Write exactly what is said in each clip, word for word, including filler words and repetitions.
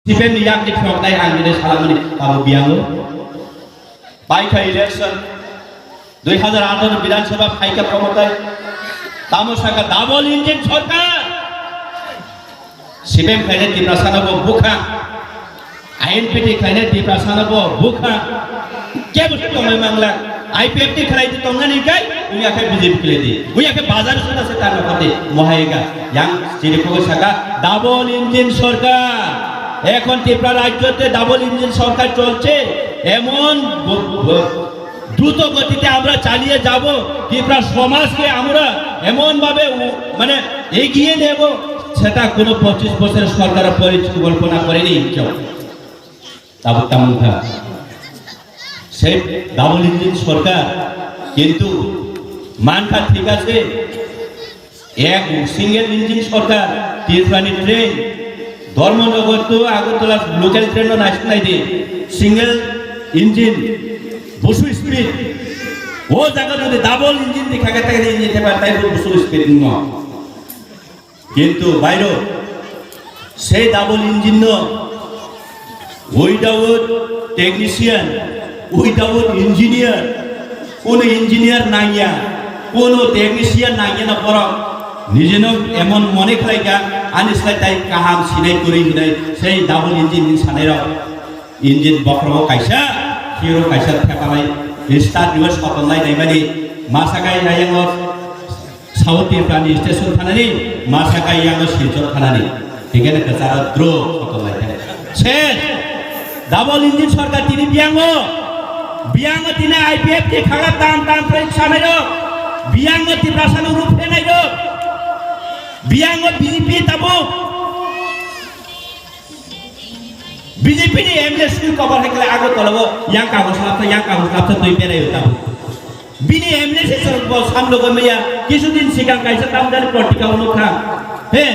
Sipen ni yak ni khwrok nai ang bini salamani tamo biyango. Paikha election, dui hazar atharo Bidhan Sabha phaikha khomotai, tamo saka double engine sorkar. Sipen khainai Tiprasano bo bukha, I N P T khainai Tiprasano bo bukha. Kebo se tongmai mangla, I P F T khlai di tongnani kai, uya khe B J P khlai di, uya khe bazar suda se tano khati mohayega. Yang chiri kogo saka double engine sorkar. এখন ত্রিপুরা রাজ্যতে double engine সরকার চলছে, এমন ব-, ব-, দ্রুত গতিতে আমরা চালিয়ে যাব। ত্রিপুরা সমাজকে আমরা এমনভাবে উ-, মানে এগিয়ে নেব, সেটা কোনো পঁচিশ বছরের সরকার পরিকল্পনা করেনি কেউ। Tabuk tamung kha. Sei double engine sorkar, kintu mankha thik ache, ek single engine sorkar, Tripurani train, Dharmanagar to Agartala local train no naisuk nai di, single engine, busu speed, o jaga jodi double engine di khaga tai engine theba tai busu speed no. Kintu bairo, sei double engine no without technician, without engineer, kono engineer nangya, kono technician nangya na borok nijeno emon mone khlaika, ani slai tai kaham sinai kwrwi hinai sei double engine ni sanai rok. Engine bokhrogo kaisa, hero kaisa thepalai, start riwai sotonlai naimani, masakai ayango South Tripura ni station thanani, masakai yango Silchar thanani, hingkhe kwcharo dro sotonlai khe. Se double engine sorkar tini biyango, biyango tini I P F T khaga tam tam khlai sanai rok, biyango Tiprasano ruphe nai rok, biyango B J P tabuk. B J P ni M L A sui kobar hai khlai Agartala o yang kaham slapsa, yang kaham slapsa twi berai o tabuk. Bini M L A se chwng bo samlogo maya, kisudin sikang kaisa tamjani portika o nukha. He,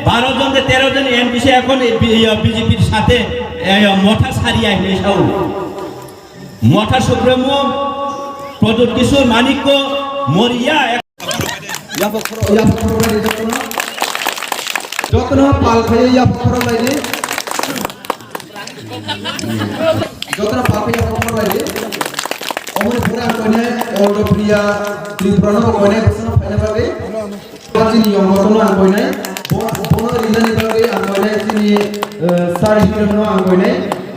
baro jon de tero jon M P se ekhon B-, B J P r sathe, eh, motha sariya hinwi sao. Motha Supremo, Pradyot Kishore Manikko, Moriya, Yapok khoro, yapok khoro bai di jotono. Jotono pal khai yapok khoro bai di. Jotono pal khai yapok khoro bai di. Omoni pore ang koine Oldo Priya Tripura no koine bwsano phaina bagwi. Chini yong jotono ang koine. Bo-, bono rinani bagwi ang koine chini, eh, sari hirano ang koine.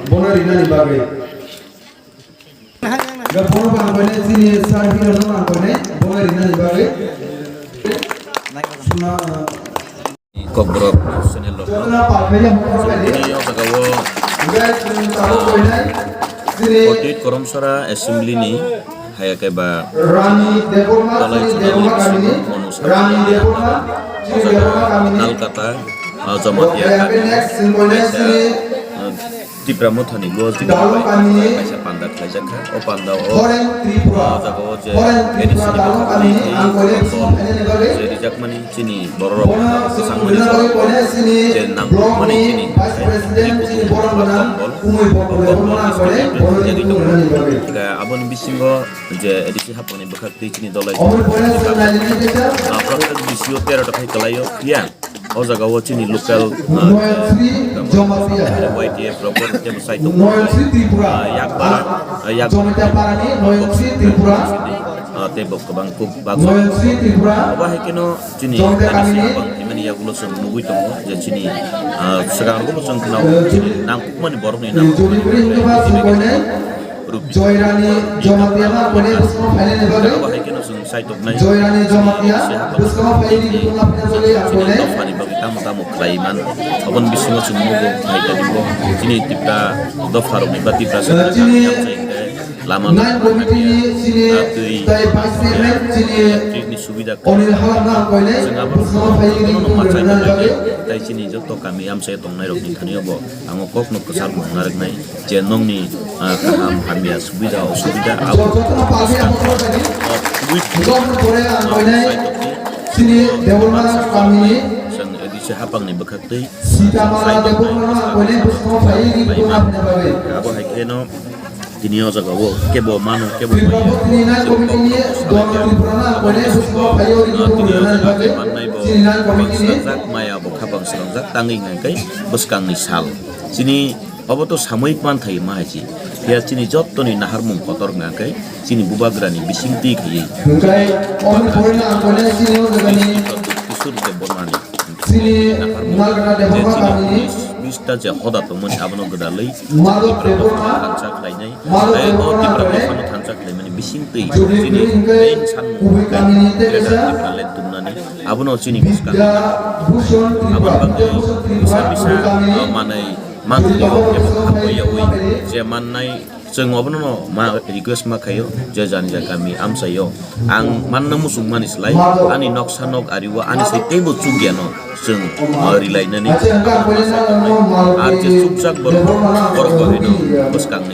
Bono rinani bagwi. Ga phone bang bane chini sar hino no bang bane bonga rina ni bagwi. Suna, Kokborok channel rok. Jona pa kaya mo ka ni. Chini o jaga o Guys, chini tabo koi nai. Chini Otwit Koromsora Assembly ni haya khe ba Rani Debbarma, Dolai chini Chudani Debbarma kami ni. Onusar Rani Debbarma, chini Debbarma kami ni. Kolkata, ah, Jamatia. Okay, kami. Next, chini koi nai chini. Ah, Tipra Mothani go Tipra Dalo bai kami kaisa panda khlaijak kha. O panda o Foreign Tripura, o jaga o je Foreign Tripura Dalo kami ni ang kore bisi phainani bagwi. Je rijakmani chini borok rok Bono bwsang chini mani rok, koine chini je nang block mani ni chini Vice President chini borok gwnang kumui bokol borok ang kore bono je chini rok rwnani bagwi. Aboni bisingo je A D C hapmani bwkhak twi chini dolai. Omoni pore chini nai ni kisa. Ah, prothom bisio tero ta khai kwlaio phiya. O jaga o chini local, ah, Noyan Sri Jamatia. Y T F rok bo tebo side o Noyan Sri Tripura. Ah, Yakpara, ah, Yak- Jamatia Parani Noyan Sri Tripura. Ah, tei bo kwbang kuk bak. Noyan Sri Tripura. Obo hai kheno chini Jamatia N S C Kamini. Abang himani yagulo chwng nugui tongo je chini, ah, swkang rokbo chwng khna Eh, chini nangkukmani borokni nang. Joni bri hingke ba chwng koine. Rupi. Joyrani Jamatia ma koine bwskango phainani bagwi. Obo hai kheno chwng saitok nai. Joyrani Jamatia bwskango phainani bwskango phainani bagwi ang koine. Dophani bagwi tamo tamo khlai man. Aboni bisingo chwng nugo hai tani bo. Chini Tipra dopha rokni ba Tipra Eh, chini lama nine committee ni chini tei vice chairman chini electric ni subida Onil Halamno ang koine bwskango phainani bwskango phainani bagwi. Tai chini joto kami amchai tongnai rokni thani obo. Ang o kokno kwchar bo narwknai je nongni, ah, kaham hamya subida osubida abo. Jotono palni ang koine. Jotono pore ang koine chini Debbarma kamini. Chwng A D C hapangni bwkhaktwi. Sitamala Debbarma ang koine bwskango phaiwi ri bwna phina bagwi. Abo hai kheno Tini o jaga o kebo mano, kebo maya. Tini o jaga o mannai bo khabang swngjak, maya bo khabang swngjak, tangwi hwnkha khe bwskangni sal. Chini obo to samoyik manthai ma hai chi. Phiya chini jottoni naharmung kotor hwnkha khe chini bubagrani bisingtwi khaiwi. Kusur de bormani. Chini Malgana Debbarma kamini. Bista je hoda tongmani abono gwdalwi. Madhab Debbarma. Thansa khlainai. Madhab Debbarma. Thansa khlaimani bisingtwi. Chini main san kubui kamini tei kesa. Abono chini bwskang. Aboni bagwi bisa bisa manai mantwi je mannai. Chwng obono no ma request ma khaio, je jani ja kami amchaio. Ang manna muchung mani slai, ani noksa nok ario, ani sai teibo chukya no chwng, uh, rilainani. Ar je chukjak borok, borok bo haino bwskangni